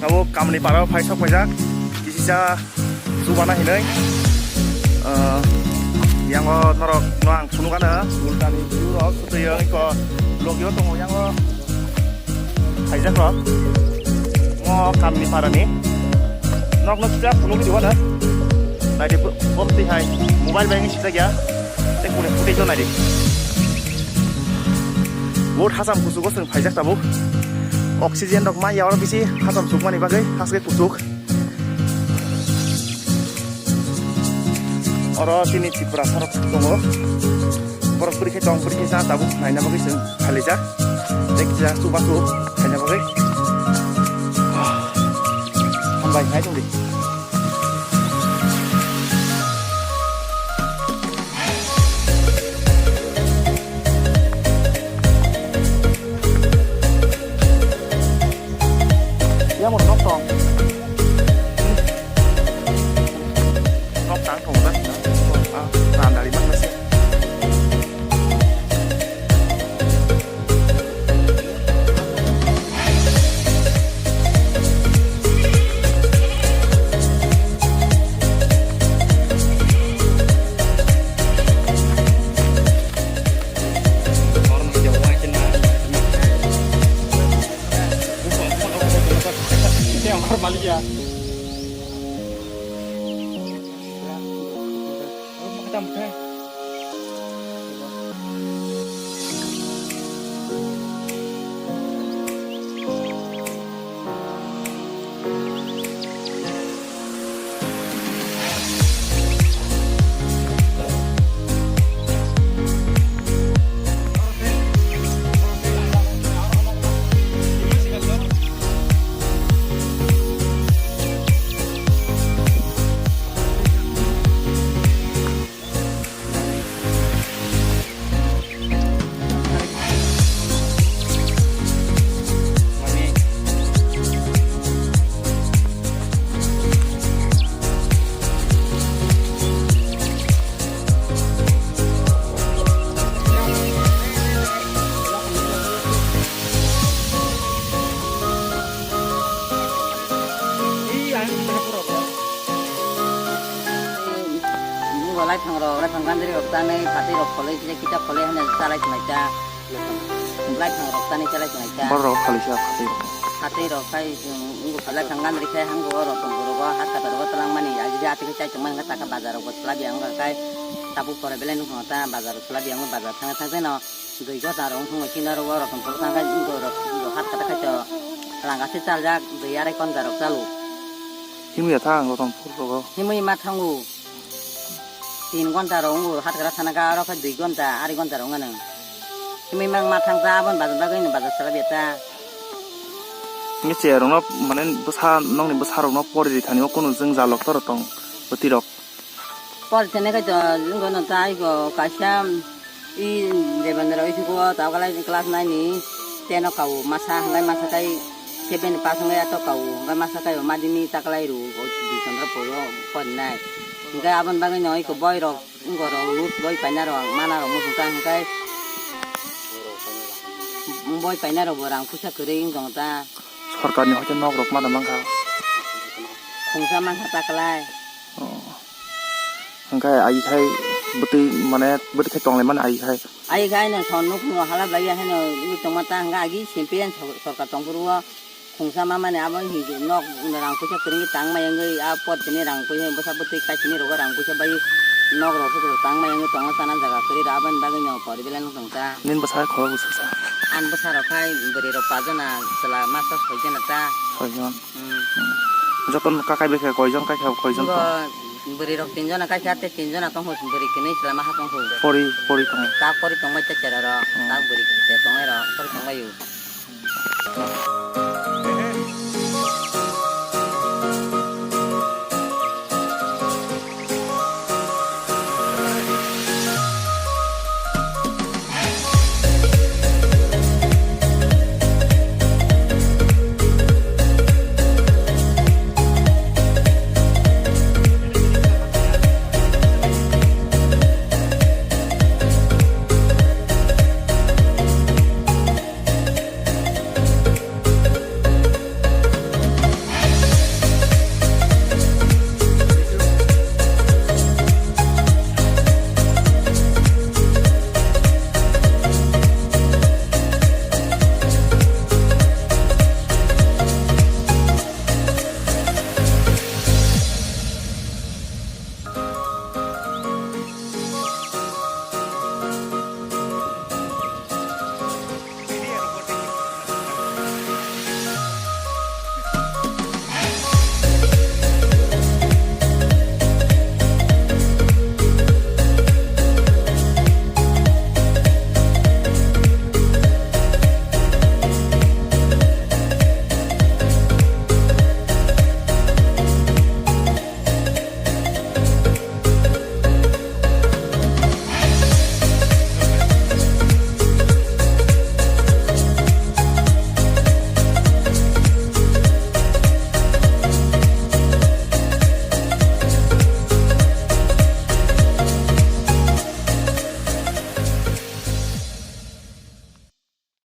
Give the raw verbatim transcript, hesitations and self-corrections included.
Abo Kamni para phai sok paijak, kisisa chubana hinwi. Ah, yango norok no ang phunukgano, ultani view rok, sutwi wngkha, logio tongo yango. Phaijak rok. Mo Kamni parani. Nok nok kisa phunuk di wala. Naidi bo, bo twi hai mobile bai sijak ya. Te kuni footage naidi. Bo hasam kusugo sung phaijak tabuk. Oxygen rok ma ya oro bisi hasam sukmani bagwi haske kusuk. Oro chini Tripura sarok tongo. Borok bwrwi khe tong, bwrwi khe cha tabuk naina bagwi chwng phalijak. Tei kisa chubachu khaina bagwi. Hambai, hai tongdi. Yang mau nonton. Nok tang thong na. Ah, tang dari mana sih? Nungo laiphangrok, laiphang gandrikok tanwi, phatwirok kholwi, kisa kita kholwi hwnwi chalai tonglaijak. Laiphangrok tanwi chalai tonglaijak. Borok khalisa phatwirok. Phatwirok khai, um, wngkha laphang gandri khai, hango o rotong borogo, hat katar rogo twlangmani, agidi atwikhe chai tongmani, wngkha taka bazarrokbo swlabi, wngkha khai tabuk pore belai nukha ta bazar swlabi, wngkha bazar thangwi thangwi no. Dui gonta rok wngkha chini oro o rok tong phuru tangkha, borok hat kata khaito rang aswk chaljak, dui arai gonta rok chalo. Himwi ya thang rotong phuru rogo. Himwi ma thango. Tin gonta rok wngo hat kata thana kha, oro khe dui gonta, arai gonta rok wngkha nang. Himwi mang ma thang ta, aboni bazar bagwi no bazar salai ya ta. Nge che rok no mane bwsa, nokni bwsa rok no pori ri thani o kunu jwng jalok tor tong bwtwi rok. Pori thani khe to, wngkha no tai bo kaisa, i Devendra isugo takalai class nine ni ten o kao masa, hwnkhai masa kai seven pass wngya to kao, hwnkhai masa kai o madhyamik takalai ru, o Bishondra poro porinai. Hwnkhai aboni bagwi no iko boi rok, wngkha rok lut boi paina rok, mana rok muchung ta hwnkhai boi paina rok bo rang puisa kwrwi wng tong ta. Sorkar ni hoite nok rok mana mankha. Khungsa mankha takalai. Oh. Hwnkhe ai khai bwtwi mane bwtwi khai tonglaimani ai khai. Ai khai no son nuk no hala blai ya haino wi tongma ta hwnkhe agi simple sor-, sorkar tongphuru o khungsa ma mani abo hinwi nok rang puisa kwrwngwi tang maya wngwi a pot tini rang puisa bwsa bwtwi kai tini rogo rang puisa bai nok rok tang maya wngwi tongo chana jaga kwrwi rw aboni bagwi no pori belai no tong ta. Nini bwsa khorok bwswk sa? Ani bwsa rok khai bwrwi rok pajana chwla masa soijana ta. Soijon. Hmm. Joto no kakai bai khe koijon, kai khe koijon tong? Bo bwrwi rok tinjona kai kha, tei tinjona tong kho, bwrwi kwnwi chwla ma ha tong kho. Pori, pori tong. Ta pori tong bai te chera rok, hmm, ta bwrwi te tong bai rok, pori tong bai o.